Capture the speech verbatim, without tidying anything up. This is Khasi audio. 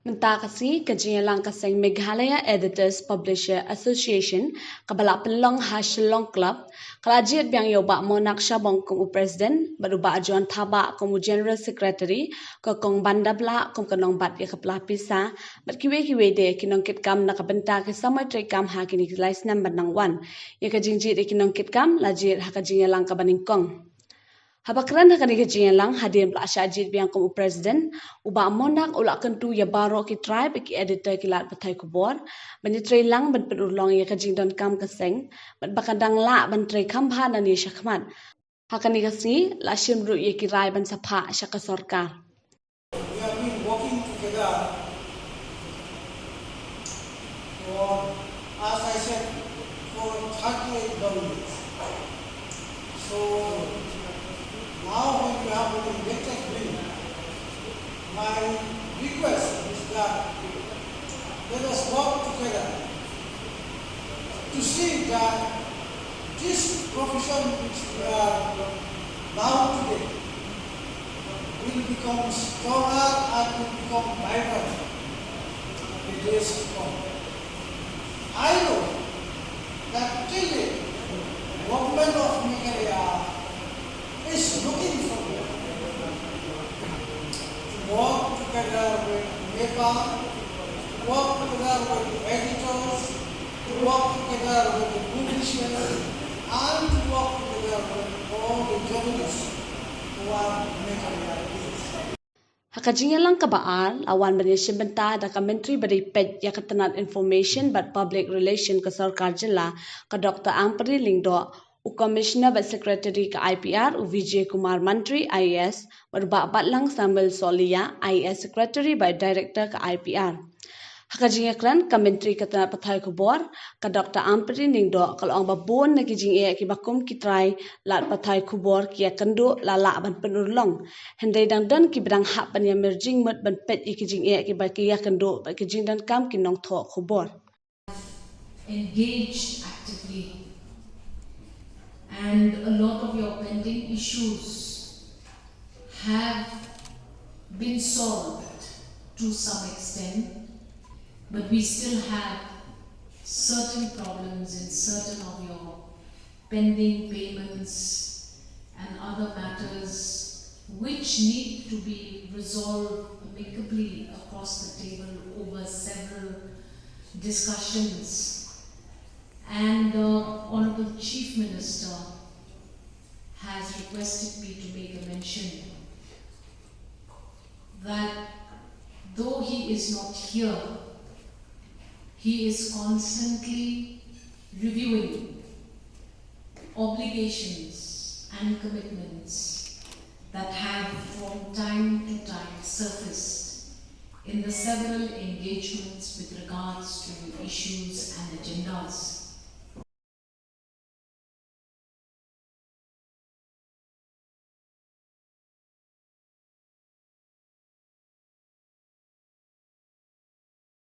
Mynta ka sngi ka jingïalang ka seng Meghalaya Editors Publisher Association kaba la pynlong ha Shillong Club ka la jied biang ïa u Bah Monak Shabong kum u President bad u Bah John Thabah kum u General Secretary, ka Kong Bandabla kum ka nongbat ïa ka pla pisa bad kiwei kiwei de ki nongkitkam na ka bynta ki samoi treikam ha kine ki lai snem ban nang wan. Ïa ka jingjied ïa ki nongkitkam la jied ha ka jingïalang kaba nyngkong. Haba kren ha kane ka jingïalang hadien ba la shah jied biang kum u President, u Bah Monak u la kyntu ïa baroh ki trai bad ki editor ki lad pathai khubor ban ïatrei lang ban pynurlong ïa ka jingdonkam ka seng bad ba kan dang lah ban trei kham bha nangne shakhmat. Ha kane ka sngi la shim ruh ïa ki rai ban sa phah sha ka sorkar. We have been working together for, as I said, for thirty-eight long years. So now when we have been elected, my request is that let us work together to see that this profession which we are now today will become stronger and will become vibrant in the days to come. I know that till the government of Meghalaya is looking for me to work together with NEPA, to work together with the editors, to work together with the publishers, and to work together with all the journalists who are Meghalaya based. Ha ka jingïalang kaba ar la wan ban ïashim bynta da ka Myntri ba dei peit ïa ka tnat Information bad Public Relation ka Sorkar Jylla, ka Doctor Ampareen Lyngdoh, u Commissioner bad Secretary ka I P R, u Vijay Kumar Mantri, I A S, bad u Bah Batlang Samuel Sohliya, I A S Secretary bad Director ka I P R. Ha ka jingïakren ka Myntri ka tnat pathai khubor, ka Doctor Ampareen Lyngdoh, ka la ong ba bun na ki jingeh kiba kum ki trai lad pathai khubor ki ïakynduh la lah ban pynurlong. Hynrei dang don kiba dang hap ban ïamir jingmut ban peit ïa ki jingeh kiba ki ïakynduh bad ki jingdonkam ki nongthoh khubor. Engaged actively, and a lot of your pending issues have been solved to some extent, but we still have certain problems in certain of your pending payments and other matters which need to be resolved amicably across the table over several discussions. And the Honorable Chief Minister has requested me to make a mention that though he is not here, he is constantly reviewing obligations and commitments that have from time to time surfaced in the several engagements with regards to issues and agendas.